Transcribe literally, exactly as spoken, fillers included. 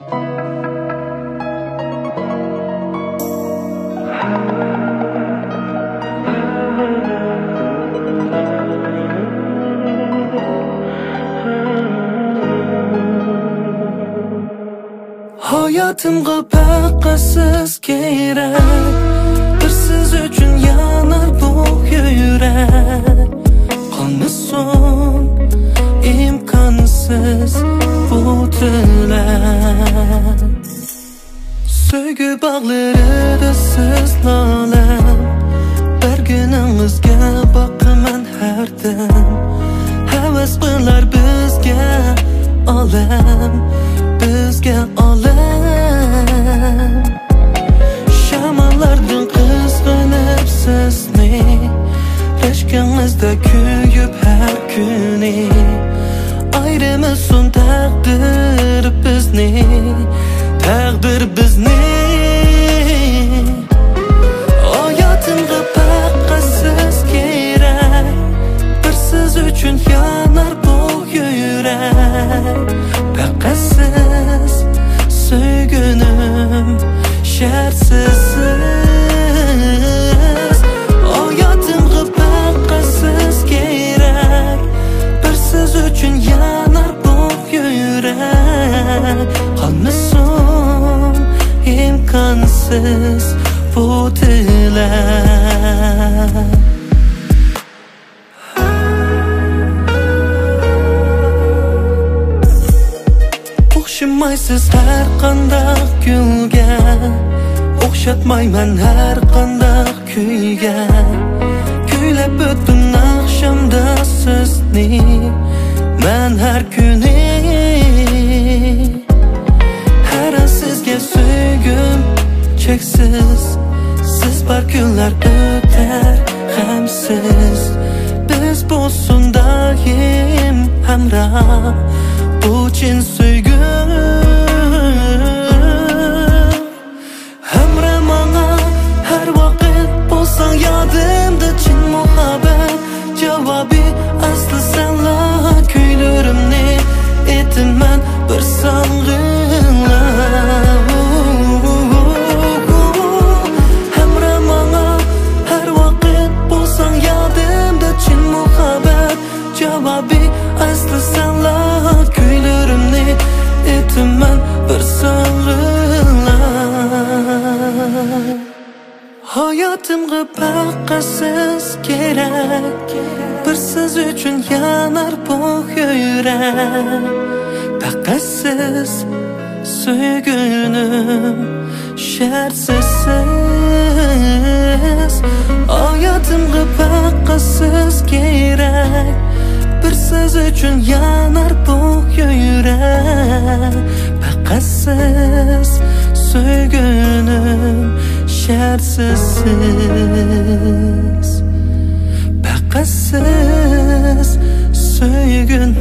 ھاياتىمغا پەقەت سىز كېرەك، بىر سىز ئۈچۈن يانار بۇ يۈرەك. قالمىسۇن ئىمكانسىز بۇ تىلەك. سۆيگۈ باغلىرىدا سىز لالەم، بەرگىنىڭىزگە باقىمەن ھەردەم. ھەۋەس قىلار بىزگە ئالەم، بىزگە ئالەم. شاماللاردىن قىزغىنىپ سىزنى، رەشكىڭىزدە كۆيۈپ ھەر كۈنى. ئايرىمىسۇن تەقدىر بىزنى، تەقدىر بىزنى. ھاياتىمغا پەقەت سىز كېرەك، بىر سىز ئۈچۈن يانار بۇ يۈرەك. پەقەت سىز سۆيگۈنۈم، شەرتسىز سىز. ھاياتىمغا پەقەت سىز كېرەك، بىر سىز ئۈچۈن يانار بۇ يۈرەك. قالمىسۇن ئىمكانسىز بۇ تىلەك. ئوخشىمايسىز ھەر قانداق گۈلگە، ئوخشاتمايمەن ھەر قانداق كۈيگە. كۈيلەپ ئۆتتۈم ئاخشامدا سىزنى مەن ھەر كۈنى. ھەر ئان سىزگە سۆيگۈم چەكسىز، سىز بار كۈنلەر ئۆتەر غەمسىز. بىز بولسۇن دائىم ھەمراھ، بۇ چىن سۆيگۈ. ھەمراھ ماڭا ھەر ۋاقىت، بولساڭ يادىمدا چىن مۇھەببەت. جاۋابى ئەسلى سەنلا، كۈيلىرىمنى ئېيتىمەن بىر ساڭىلا. ھەمراھ ماڭا ھەر ۋاقىت، بولساڭ يادىمدا چىن مۇھەببەت. جاۋابى ئەسلى سەنلا، كۈيلىرىمنى ئېيتىمەن بىر ساڭىلا. ھاياتىمغا پەقەت سىز كېرەك، بىر سىز ئۈچۈن يانار بۇ يۈرەك. پەقەت سىز سۆيگۈنۈم، شەرتسىز سىز. ھاياتىمغا پەقەت سىز كېرەك، بىر سىز ئۈچۈن يانار بۇ يۈرەك. پەقەت سىز سۆيگۈنۈم، شەرتسىز سىز. پەقەت سىز سۆيگۈنۈم.